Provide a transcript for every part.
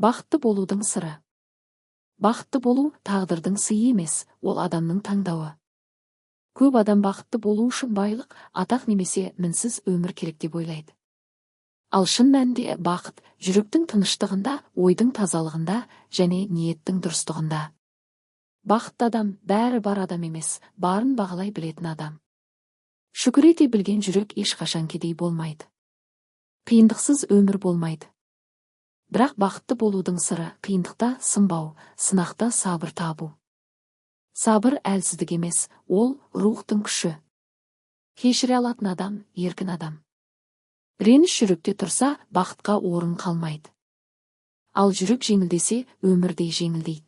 Бақытты болудың сыры. Бақытты болу – тағдырдың сыйы емес, ол адамның таңдауы. Көп адам бақытты болу үшін байлық, атақ немесе мінсіз өмір керек деп ойлайды. Ал шын мәнінде бақыт жүректің тыныштығында, ойдың тазалығында және ниеттің дұрыстығында. Бақытты адам – бәрі бар адам емес, барын бағалай білетін адам. Шүкір ете білген жүрек ешқашан кедей болмайды. Қиындықсыз өмір болмайды, бірақ бақытты болудың сыры – қиындықта сынбау, сынақта сабыр табу. Сабыр – әлсіздік емес, ол – рухтың күші. Кешіре алатын адам – еркін адам. Реніш жүректе тұрса, бақытқа орын қалмайды. Ал жүрек жеңілдесе, өмір де жеңілдейді.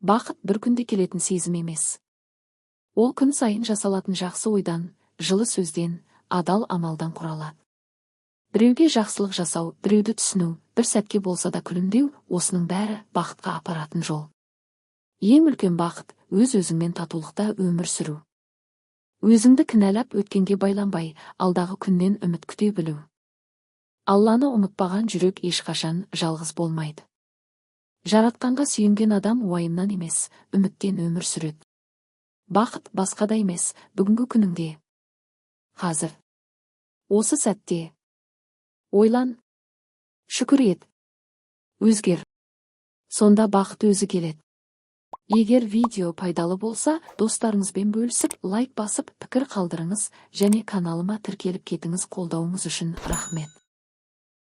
Бақыт бір күнде келетін сезім емес. Ол күн сайын жасалатын жақсы ойдан, жылы сөзден, адал амалдан құралады. Біреуге жақсылық жасау, біреуді түсіну, бір сәтке болса да күлімдеу – осының бәрі бақытқа апаратын жол. Ең үлкен бақыт – өз өзіңмен татулықта өмір сүру. Өзіңді кінәлап, өткенге байланбай, алдағы күннен үміт күте білу. Алланы ұмытпаған жүрек ешқашан жалғыз болмайды. Жаратқанға сүйенген адам уайымнан емес, үміттен өмір сүреді. Бақыт басқада емес, бүгінгі күніңде, қазір, осы сәтте. Ойлан, шүкір ет, өзгер, сонда бақыт өзі келеді. Егер видео пайдалы болса, достарыңызбен бөлісіп, лайк басып, пікір қалдырыңыз және каналыма тіркеліп кетіңіз. Қолдауыңыз үшін рахмет.